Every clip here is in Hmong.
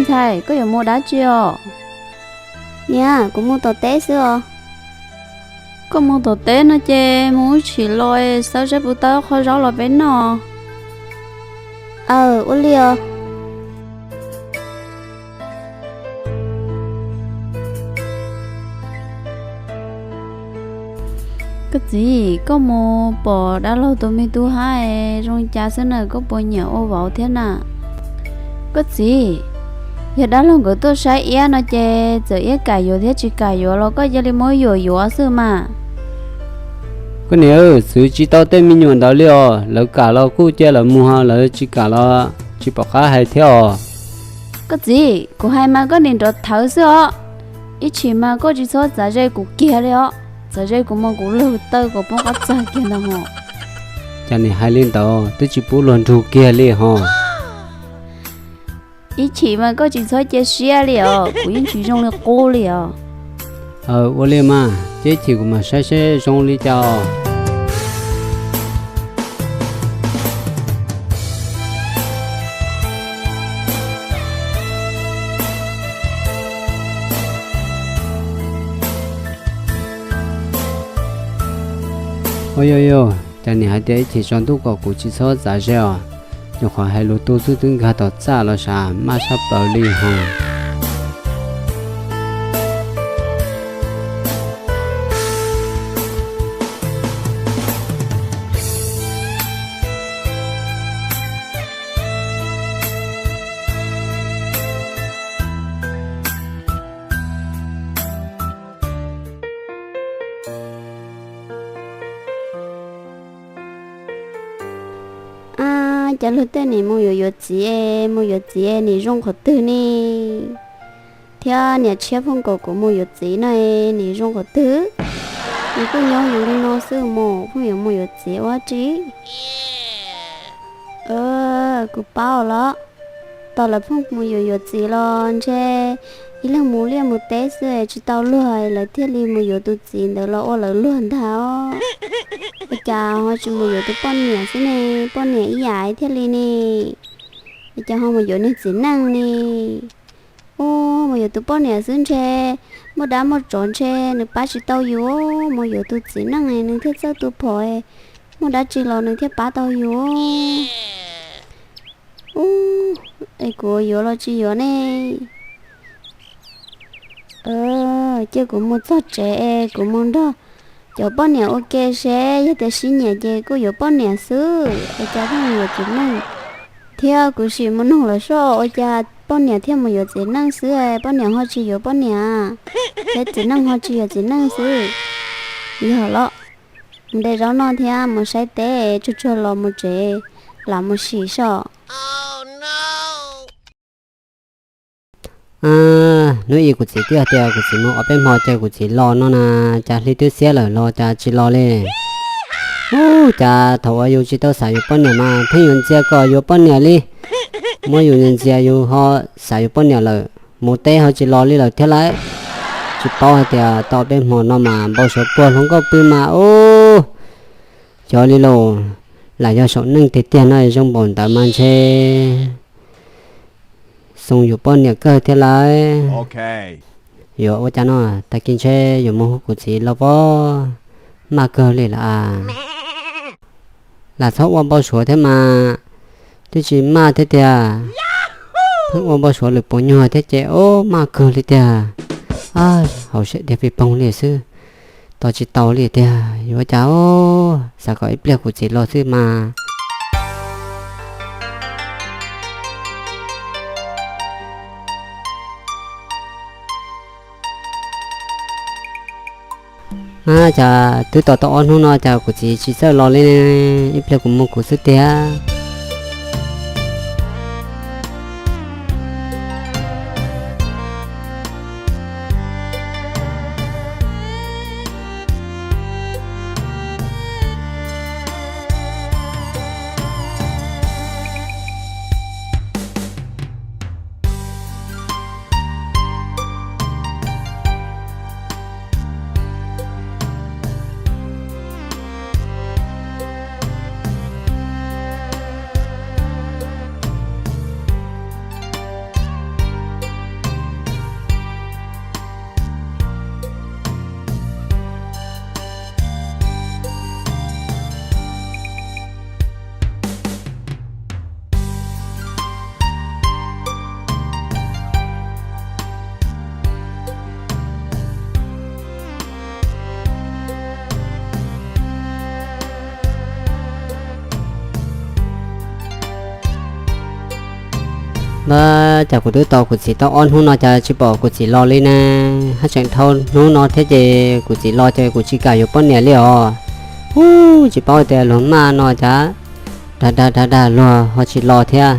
Ntxhais, koj yuav mus dab tsi os? Niam, kuv mus tom teb xwb os. Koj mus tom teb no ces mus ib chim los xawb saib puas tau qhov zaub los peb noj. Aw, ua li os. Koj txiv, koj mus pom dab laug tus me tub hab zoo li cas xwb na, koj puas nyiam ua vauv thiab na? Koj txiv, yog dab laug nkawd tuaj saib iab no ces txawm iab kam yuav thiab tsis kam yuav los koj cia li muab yuam yuav xwb mas. Koj niam, txwv tsis tau tej me nyuam ntawd li os, lawv kam los kuj cia lawv mus, lawv tsis kam los tsis pom qab hais thiab os. Koj txiv, kuv hais mas koj nim nrov thawv xwb os. Ib chim mas koj tsis txhob txav ze kuv kiag li os, txav ze kuv mas kuv lug taw kom poob qab txag kiag ntag hos. Cas nim hais li ntawd twb tsis pub luag nrug kiag li hos. Ib chim mas koj tsis txhob cia siab li os, kuv yeej tsis zoo li qub li os. Aw, ua li mas, ces ib chim kuv mam saib seb zoo li cas os. Ua yog yog, cas nim hais tias ib chim tsaus ntuj kom kuv tsis txhob txav ze os. Nyuam qhuav hais lus tu xwb twb nkag tom txaj los sav, maj sab plaws li hos. Ab, cas luag tej nim mus yuav yuav txiv, mus yuav txiv nim zoo qhov twg ne? Thiab niam tshiab phooj kom kuv mus yuav txiv no nim zoo qhov twg? Nws kuj nyob yus li no xwb mus phooj yuav mus yuav txiv ua tsi? Kuv paub los, tos lawv phooj mus yuav yuav txiv los ntshe ib leeg mus liaj mus teb xwb tsis tau luag lawv thiaj li mus yuav tus txiv ntawd los ua lawv luag ntag os. Ua cas ho tsis mus yuav tus poj niam xwb ne? Poj niam ib yam thiaj li ne. Ua cas ho mus yuav niag txiv neej ne? Ua, mus yuav tus poj niam xwb ntshe muaj dab muaj tsov ntshe nws pab tsis tau yus. Mus yuav tus txiv neej nws thiaj txawj tu phom, muaj dab tsi los nws thiaj pab tau yus. Ua, es kuv yuav los tsis yuav ne? Cia kuv mus txog tsev es kuv mus nrog cov poj niam ua ke seb, yog tias sib nyiam ces kuj yuav poj niam xwb, ua cas thiaj mus yuav txiv neej. Thiab kuv sim mus nug lawv soj ua cas poj niam thiaj mus yuav txiv neej xwb, poj niam ho tsis yuav poj niam, thiab txiv neej ho tsis yuav txiv neej xwb. Yog los, mus de zaub noj thiab mus saib teb tsuag tsuag los mus tsev, lam mus sim soj. Hnub ib kuv txiv twb hais tias kuv txiv mus ob peb hmo ces kuv txiv los no na, cas hli twb xiab lawm los cas tsis los li. Ub, cas thaum uas yus tsis tau xav yuav poj niam mas pheej yuav ntxias kom yuav poj niam li. Muab yus ntxias yus ho xav yuav poj niam lawm, mus teb ho tsis los li lawm thiab lauj. Tsis paub hais tias tau ob peb hmo no mas npau suav puag hluas nkauj pw mas ub, xyov li lauj, lam yog saum neej tiag tiag no zoo npaum ntawd mas ntshe xoo yuav poj niam kawg thiab lauj. Yuav ua cas no, tag kis ntshe yuav mus hu kuv txiv los pab, maj kawg li lawm as. Lam txhob ua npau suav thiab mas, twb tsis maj thiab tiag. Pheej ua npau suav lwm puas nyuag thiab ces ub maj kawg li tiag. Hauv siab dhia pis poog li xwb, tos tsis tau li tiag. Yuav ua cas, xav kom ib pliag kuv txiv los xwb mas. Cas twb tos tau ob hnub no cas kuv txiv tsis txawj los li, ib pliag kuv mus kuv xwb tiag. Ab, cas kuv twb tos kuv txiv tau ob hnub no cas tsis pom kuv txiv los li ne? Haj tseem dhau hnub no thiab ces kuv txiv los ces kuv tsis kam yuav poj niam li os. Ub, tsis paub tias luag maj no cas dag dag dag dag luag ho tsis los thiab.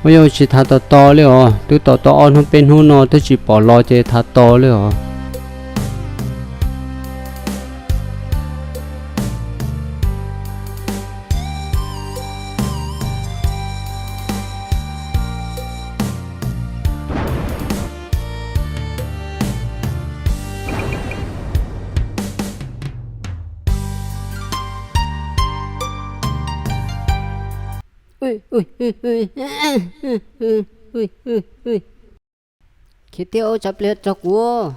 Ua yog tsis tham tos tos li os, twb tos tau ob hnub peb hnub no twb tsis pom los ces tham tos li os. Khiav tiag, tsav pliag rau kuv.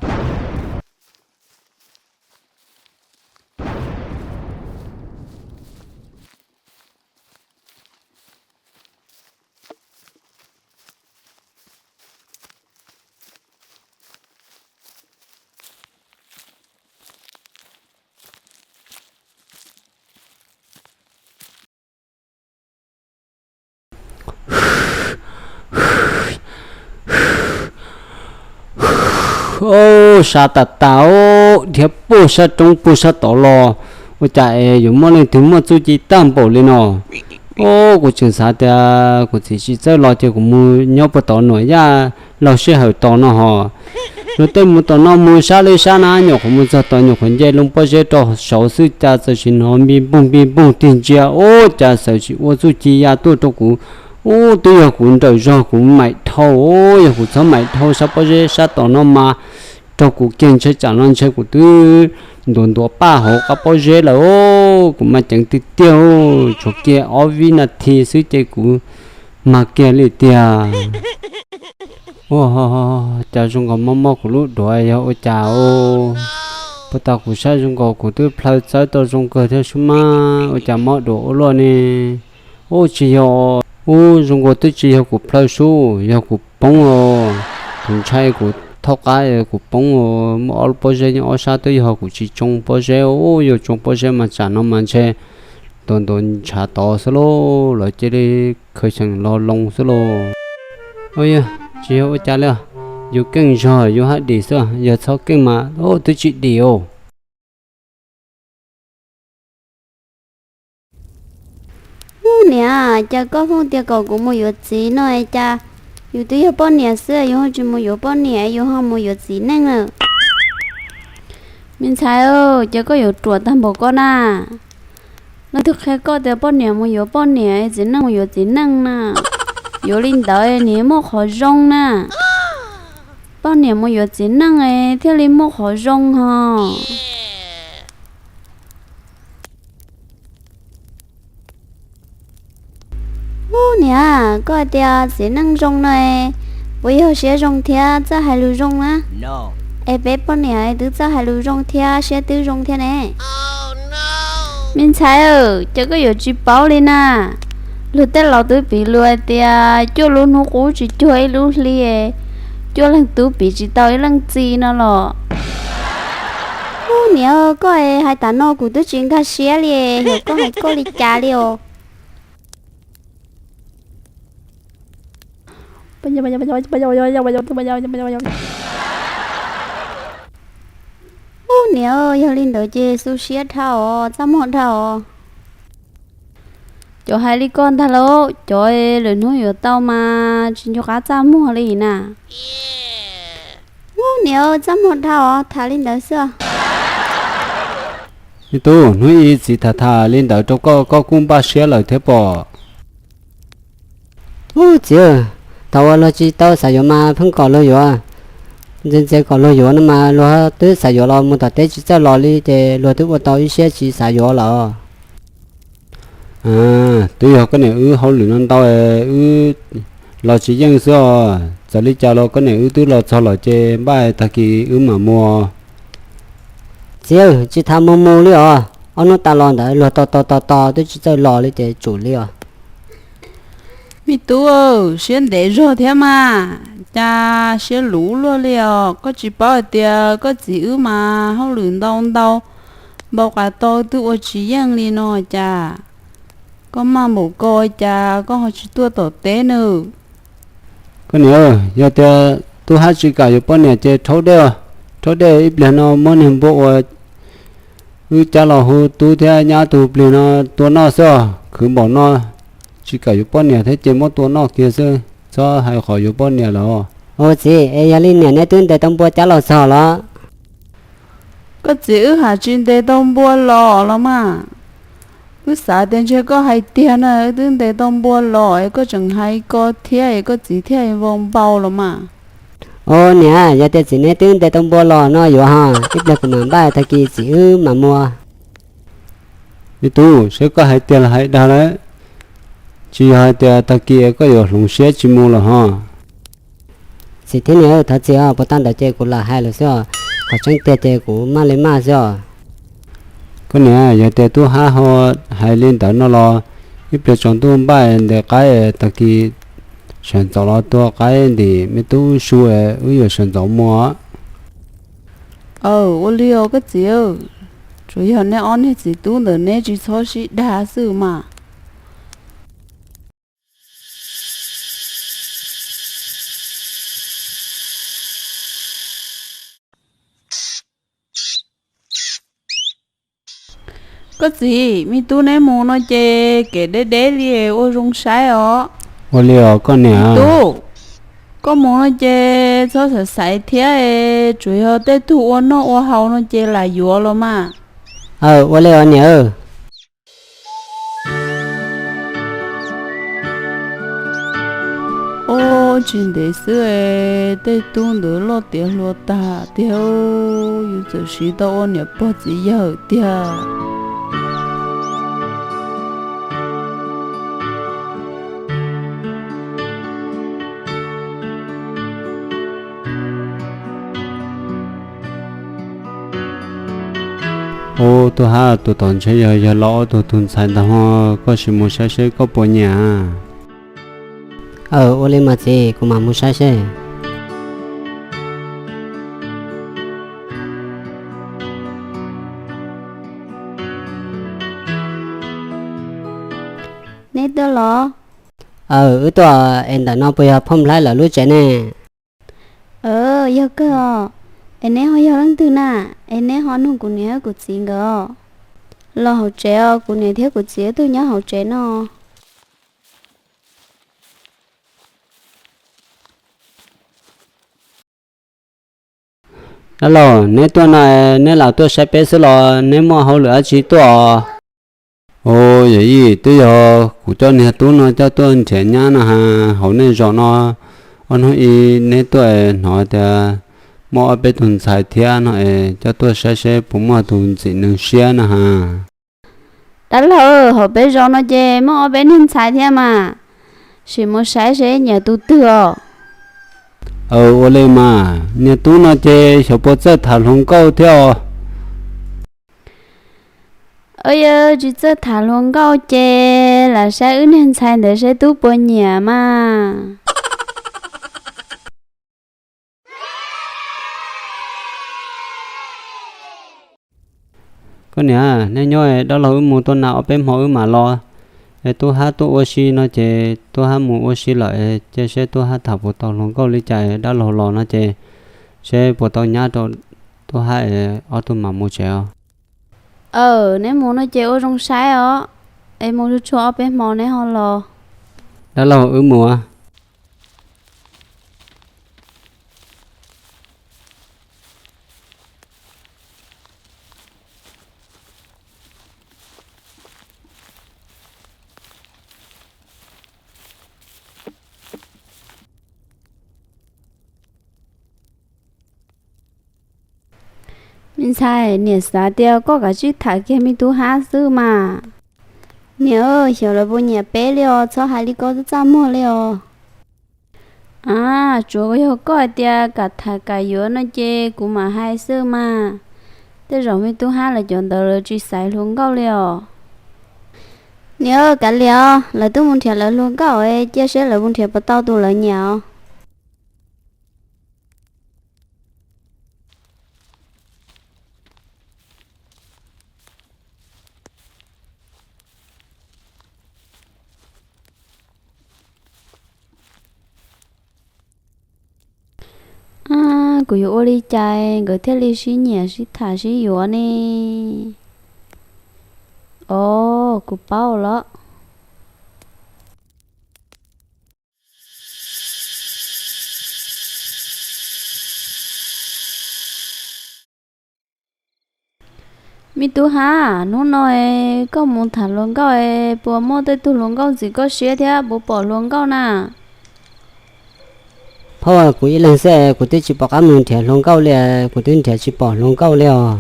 Ub, sab tas tas ub, dhia puag sab roob puag sab tod los, ua cas es yuav muaj leej twg muaj txuj ci tag npaum li no. Ub, kuv tseem xav tias kuv txiv tsis txawj los ces kuv mus nyob puag tom Nuam Yaj laug sij hawm tos no hos. Luag tej mus tom no mus sab li sab na, nyuam qhuav mus txog tod nyuam qhuav nce loo pob zeb rau saud xwb cas txawm sim hnov npij npoog npij npoog tig ntsia, ub, cas txawm sim ua txuj ci ya tuaj rau kuv. Ub, twb yog kuv nrawm zog kuv maim dhau, yog kuv txhob maim dhau sab pob zeb sab tom no mas raug kuv kiag ntshe tsam no ntshe kuv twb ntuav ntuav paj hauv qab pob zeb lawm. Kuv mas ceev tiag tiag, tshuav kiag ob vib nas this xwb ces kuv mag kiag li tiag. Ua, cas zoo nkaus mob mob kuv lub duav yog ua cas os. Puag ta kuv saib zoo nkaus kuv twb plhaw txawb tau zoo kawg thiab sub mas ua cas mob duav ua luaj ne. Ub, tsis yog, ub, zoo nkaus twb tsis yog kuv plhaw sub, yog kuv poob os. Kuv ntshai kuv thaub qab kuv poob os, muaj ob lub pob zeb nyob ob sab twb yog kuv tsis tsoo pob zeb, ub, yog tsoo pob zeb mas tsam no mas ntshe ntuav ntuav ntshav tod xwb lauj, lawv cia li khaws xyeem los loo xwb lauj. Ua yog tsis yog ua cas li os, yus keej zog yus haj dim xwb, yog txhob keej mas ub twb tsis dim os. Ub niam, cas koj pheej tias kom kuv mus yuav txiv no es cas yus twb yog poj niam xwb yus ho tsis mus yuav poj niam yus ho mus yuav txiv neej na? Me ntxhais, cas koj yuav ruam tag npaum koj na? Leej twg qhia koj tias poj niam mus yuav poj niam, txiv neej mus yuav txiv neej na? Yuav li ntawd nws muaj qhov zoo na. Poj niam mus yuav txiv neej thiaj li muaj qhov zoo ho. Ub niam, koj hais tias txiv neej zoo no, puas yog siab zoo thiab txawj hais lus zoo na? Es peb poj niam twb txawj hais lus zoo thiab siab twb zoo thiab ne. Me ntxhais, cas koj yuav tsis paub li na? Luag tej laus twb piv lus hais tias cuaj lub hnub qub tsis cuag ib lub hli, cuaj leeg tub piv tsis tau ib leej txiv no los. Ub niam, koj hais tas no kuv twb tsis nkag siab li, yog koj hais koj li cas li os? Ub niam, yog li ntawd ces xu siab dhau os, txaj muag dhau os. Cov hais li koj ntag lauj, cov lwm hnub yuav tau mas tsis nco qab txaj muag li na. Ub niam, txaj muag dhau os, tham li ntawd xwb. Me tub, hnub ib txiv tham tham li ntawd rau koj, koj kuj npaj siab lawm thiab pob. Ub txiv, thaum uas luag tsis tau xav yuav mas pheej kom luag yuav, ntxeev ntxeev kom luag yuav no mas luag twb xav yuav los mus tom teb tsis txawj los li ces luag twb ua tau ib siab tsis xav yuav lawm. Twb yog koj niam wb hauj lwm no ntau, wb los tsis yeej xwb os. Txawm li cas los koj niam wb twb los txog lawm ces npaj tag kis wb mam mus. Txiv, tsis tham mus mus li os, ob hnub tas los ntawd luag tos tos tos tos twb tsis txawj los li ces tsum li os. Me tub, siab ntev zog thiab mas, cas siab luv luaj li os. Koj tsis paub hais tias koj txiv wb mas hauj lwm ntau ntau, npau qas tau twb ua tsis yeej li no cas. Koj maj npaum ko cas koj ho tsis tuaj tom teb nawb? Koj niam, yog tias tub hab tsis kam yuav poj niam ces rhaub dej, rhaub dej ib pliag no muab niag npua uas wb cab los hu tub thiab nyab tug plig no tua noj xwb os. Khwv npaum no, tsis kam yuav poj niam thiab ces muab tua noj kiag xwb, txhob hais qhov yuav poj niam lawm. Ua txiv, es yog li niam neb twb ntes tau npua cab los txog los? Koj txiv, wb hais tsis ntes tau npua los los mas. Wb xav tias ntshe koj hais tiag na, wb twb ntes tau npua los es koj tseem hais ko thiab es koj txiv thiaj vau npau los mas. Ua niam, yog tias txiv neb twb ntes tau npua los no yuav ho, ib pliag kuv mam npaj tag kis txiv wb mam mus. Me tub, seb koj hais tiag los hais dag lawm, tsis yog hais tias tag kis koj yuav hloov siab tsis mus lawm ho. Txiv thiab niam, thov txim os, puas tag ntawd ces kuv lam hais lawm xwb os, qhov tseeb tiag ces kuv maj li maj xwb os. Koj niam, yog tias tub hab ho hais li ntawd no los, ib pliag tsaus ntuj npaj ntes qaib, tag kis sawv ntxov los tua qaib ntim me tub su, wb yuav sawv ntxov mus. Aw, ua li os koj txiv, tsuas yog neb ob niag txiv tub ntawm neb tsis txhob sib dag xwb mas. Koj txiv, me tub neb mus no ces kev deb deb li ua zoo saib os. Ua li os koj niam. Tub, koj mus no ces txhob xaiv xaiv thiab, tsuas yog tej tug ua noj ua haus no ces lam yuav los mas. Aw, ua li os niam. Ob, tsis ntev xwb es tej tub ntawd loj tiav hluas tag tiag, yus txawm siv tau ua niam pog txiv yawg tiag. Ub, tub hab, tus tom ntshe yog yawg laus ob tug tus ntxhais ntag ho, koj sim mus saib seb koj puas nyiam. Aw, ua li mas txiv, kuv mam mus saib seb. Neb tuaj los? Aw, wb tuaj es ntawm no puas yog Phoj Nplhaib lawv lub tsev ne? Aw, yog kawg os. Es neb ho yog leej twg na? Es neb ho nug kuv niam thiab kuv txiv nkawd os. Los hauv tsev os, kuv niam thiab kuv txiv wb tuaj nyob hauv tsev no. Dab laug, neb tuaj no neb lam tuaj saib peb xwb los neb muaj hauj lwm dab tsi tuaj os? Ua, yawm yij, twb yog kuv coj niag tub no coj tuaj nrhiav nyab no ha. Hauv nej zos no ob hnub ib neb tuaj hnov tias muaj ob peb tug ntxhais thiab no es coj tuaj saib seb puas muaj tus ntxim nws siab no ha. Dab laug, hauv peb zos no ces muaj ob peb niag ntxhais thiab mas, sim mus saib seb nyiam tus twg os. Aw, ua li mas, niag tub no ces xyov puas txawj tham hluas nkauj thiab os. Yog tsis txawj tham hluas nkauj ces lam saib wb niag ntxhais ntawd seb tub puas nyiam mas. Koj niam, nej nyob, dab laug wb mus tuaj na ob peb hmo wb mam los. Es tub hab tuaj ua si no ces tub hab mus ua si lawm, cia seb tub hab tham puas tau hluas nkauj li cas, dab laug los no ces seb puas tau nyab rau tub hab es ob tug mam mus tsev os. Aw, neb mus no ces ua zoo saib os, es mus tsuag tsuag ob peb hmo neb ho los. Dab laug, wb mus. Me ntxhais, niam xav tias koj kav tsij tham kiag me tub hab xwb mas. Niam, xyov lawv puas nyiam peb li os, txhob hais li koj txaj txaj muag li os. A, tsuav yog koj hais tias kam tham kam yuav no ces kuv mam hais xwb mas. Tej zaum me tub hab lawv cov ntawd lawv tsis xaiv hluas nkauj li os. Niam, kav liam os, lawv twb mus nrhiav lawv hluas nkauj, cia seb lawv mus nrhiav puas tau tus lawv nyiam os. Kuv yuav ua li cas nkawd thiaj li sib nyiam sib tham sib yuav ne? Os, kuv paub los. Me tub hab, hnub no koj mus tham hluas nkauj, puas muaj tej tug hluas nkauj ntxim koj siab thiab puas pom hluas nkauj na? Phauj, kuv ib leeg xwb, kuv twb tsis pom qab mus nrhiav hluas nkauj li, kuv twb nrhiav tsis pom hluas nkauj li os.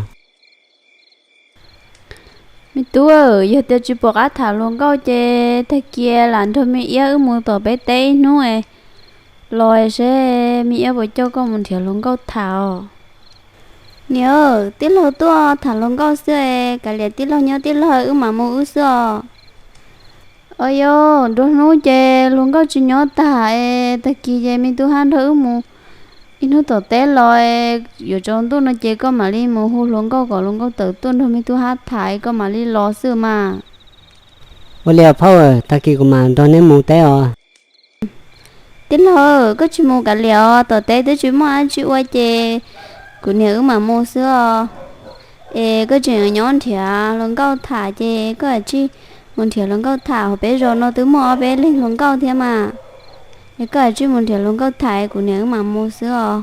Me tub, yog tias tsis pom qab tham hluas nkauj ces tag kis lam nrog me iab wb mus tom peb teb ib hnub es los seb me iab puas coj koj mus nrhiav hluas nkauj tham os. Niam, tij laug tuaj tham hluas nkauj xwb es kav liam tij laug nyob tij laug, wb mam mus wb xwb os. Os yog, nruab hnub ces hluas nkauj tsis nyob tag es tag kis ces me tub hab nrog wb mus ib hnub tom teb los, yuav tsaus ntuj no ces koj mam li mus hu hluas nkauj kom hluas nkauj tawm tuaj nrog me tub hab tham koj mam li los xwb mas. Ua li os phauj, tag kis kuv mam nrog neb mus teb os. Tij laug, koj tsis mus kav liam os, tom teb twb tsis muaj dab tsi ua ces kuv niam wb mam mus xwb os. Es koj tseem nyob nrhiav hluas nkauj tham ces koj cia li mus nrhiav hluas nkauj tham, hauv peb zos no twb muaj ob peb leeg hluas nkauj thiab mas. Es koj cia li mus nrhiav hluas nkauj tham, kuv niam wb mam mus xwb os.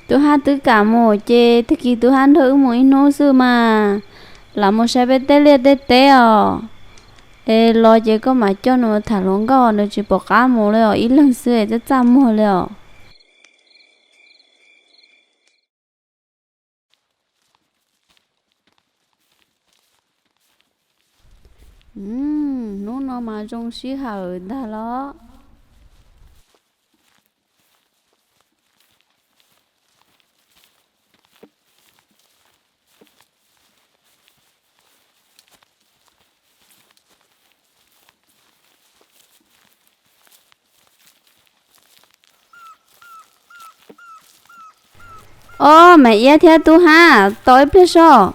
Tub hab twb kam mus ces tag kis tub hab nrog wb mus ib hnub xwb mas. Lam mus saib peb tej liaj tej teb os. Es los ces koj mam coj nws tham hluas nkauj, nws tsis pom qab mus li os, ib leeg xwb es txaj txaj muag li os. Hnub no mas zoo sij hawm ntag los. Ob, Maiv Iab thiab Tub Hab, tos ib pliag soj.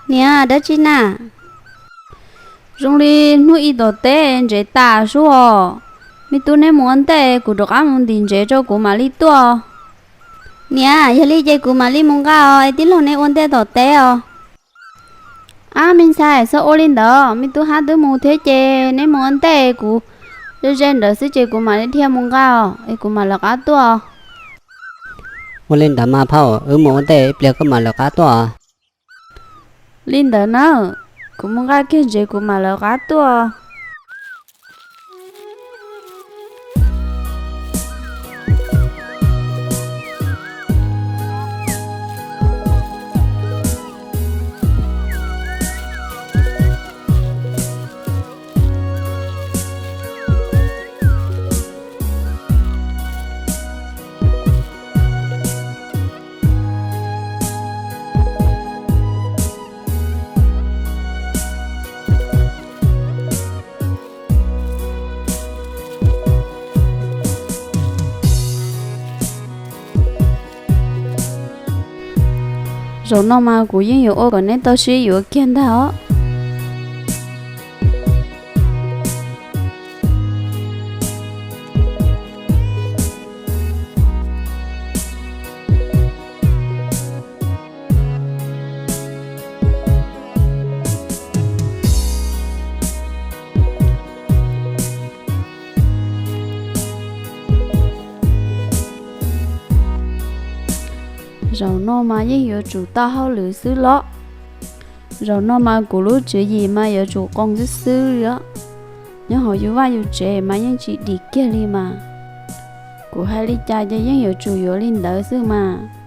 Niam, dab tsi na? Zoo li hnub ib tom teb ntsev tas sub os. Me tub, neb mus ua ntej, kuv rov qab mus ntim ntsev tso kuv mam li tuaj. Niam, yog li ces kuv mam li mus nqa os, es tij laug neb ua ntej tom teb os. Ab, me ntxhais, txhob ua li ntawd, me tub hab twb mus thiab ces neb mus ua ntej, kuv ze ze ntawd xwb ces kuv mam li dhia mus nqa os, es kuv mam lawv qab tuaj. Ua li ntawd mas phauj, wb mus ua ntej ib pliag koj mam lawv qab tuaj. Li ntawd na, kuv mus nqa kiag ntsev kuv mam lawv qab tuaj. Zaum no mas kuv yeej yuav ua kom neb tau sib yuav kiag ntag os. Zaum no mas yeej yuav tsum tau hauj lwm xwb los. Zaum no mas kuv lub tswv yim mas yuav tsum qoos xwb xwb li os. Nyob hauv yus vaj yus tsev mas yeej tsis dim kiag li mas. Kuv hais li cas ces yeej yuav tsum yuav li ntawd xwb mas.